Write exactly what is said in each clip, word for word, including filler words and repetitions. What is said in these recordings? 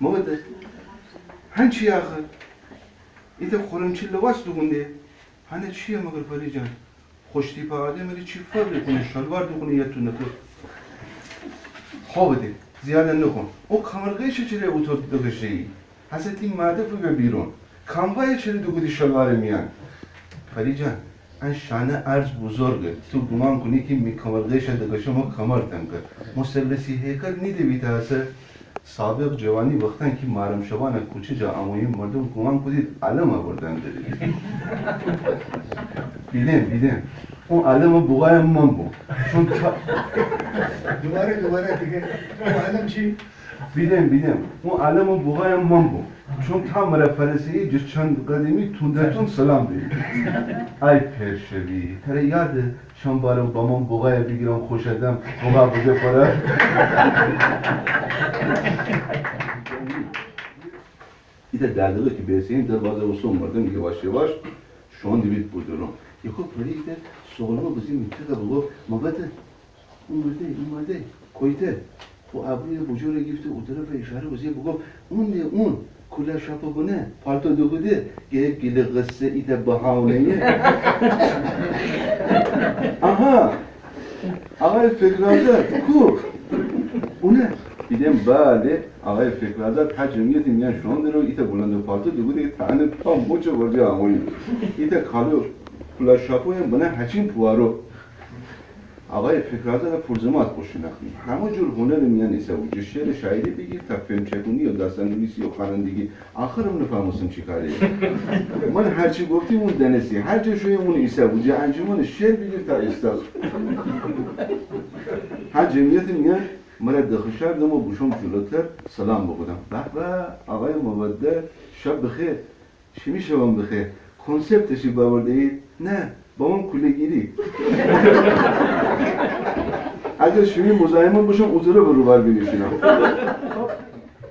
موده. هن چی آخه؟ ایته خورمچی لباس دوگونده. هنه چیه مگر پری جان؟ خوشتیپه آدمه ره چی فرقی کونه؟ شلوار دوکونه یا تونکه؟ خو بده، زیاده نکون. او کمرقیشه چره اوتو دکشه‌یی؟ هسه تی معده فوگه بیرون. کاموایه چره دوکودی شلوارٚ میان؟ پری جان، ان شانه عرض بزرگه. تو گومان کونی کی می کمرقیشه دکشم و کمر تنگ کن؟ مثلثی هیکل نیده بیته هسه؟ سابق جوانی وختان کی محرم شبانه کوچه جا اموییم، مردوم گومان کودید علم آوردن دری. بیدم، بیدم. اون علمٚ بوغایم من بوم. چون تا دوباره، دوباره دیگه. اون علم چی؟ بیدم، بیدم. اون علمٚ بوغایم من بوم. چون تا مره فرسه‌یی جه چند قدمی تونده تون سلام دری. ای پئر شبی، تره یاده چند بارم بامؤن بوغایه بیگیرم خوشه دم، بوغا بوگه پره. ایته دردقه کی بیسه‌ییم دروازه اوسون، مردوم یواش یواش شوئون دیبید بودورون. یکو پری ایته سوغلمه بزه می تکه بوگفت: مبده، او مرده، او مرده، کویته؟ خو ابرویه بوجور گیفته، او طرفه ایشاره بزه بوگفت: اون ده اون، کولا شاپه بنه، پالتو دوکوده. گه گیله قصه ایته بهانه‌یه. آها، آقای فکرآزاد کو؟ اونه. بیدم بله، آقای فکرآزاد هه جمعیتی میان شوئون دره و ایته بلند پالتو دوکوده کی تا انه پا مچٚ ورجه امویی. ایته کالو کولا شاپویم بنه هچین پوارو. آقای فکرآزاد پورزمات خوش شناختیم. همه جور هنرٚ میان ایسه بو. جه شعر شاعری بیگیر تا فیلم چکونی و داستان‌نویسی و خوانندگی. آخرم نفهمستم چی کاره. من هرچی گفتیم اون دنستی. هر جا شویم اون ایسه بو. جه انجمن شعر بیگیر تا استاد. هه جمعیتٚ میان مره دخشاردم و بوشوم جلوتر سلام بوکودم. به به، آقای مبده، شب بخیر. شیمی شبم بخیر. کنسرت تشریف باورده‌یید؟ نه، بامؤن کوله‌گیری. اگر شیمی مزاحمت بوشم، او طرفٚ روبار بینیشینم.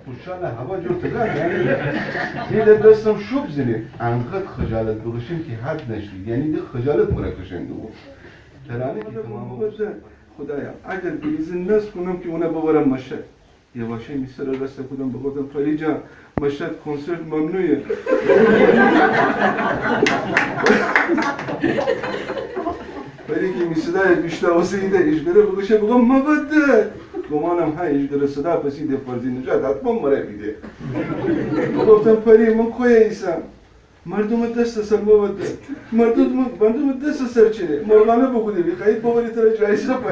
خوشحاله، هوا جور تگا، یعنی، ایده دستم شوب زنید. انقدر خجالت بکشیم کی حد نشتی. یعنی، ده خجالت مره کشنده بو. ترانه کی تمام بو. خدایا، اگر بریزی نصب کونم کی اونه ببرم مشهد. یواشی می سره راست کودم، بوگفتم: پری جان، مشهد کنسرت ممنوعه. پری کی می صدایه بیشنوسته ایده ایجگره بکشه، بوگفت: مبده. گمانم هه ایجگره صدا پسی ده فرزین‌نژاد حتما مره بیده. بوگفتم: پری، من کویه ایسم؟ مردومٚ دستٚ سر مبده. مردومٚ، مردومٚ دستٚ سر چره؟ مرغانه بوکوده بی، خأیید ببری تره جایزه پا.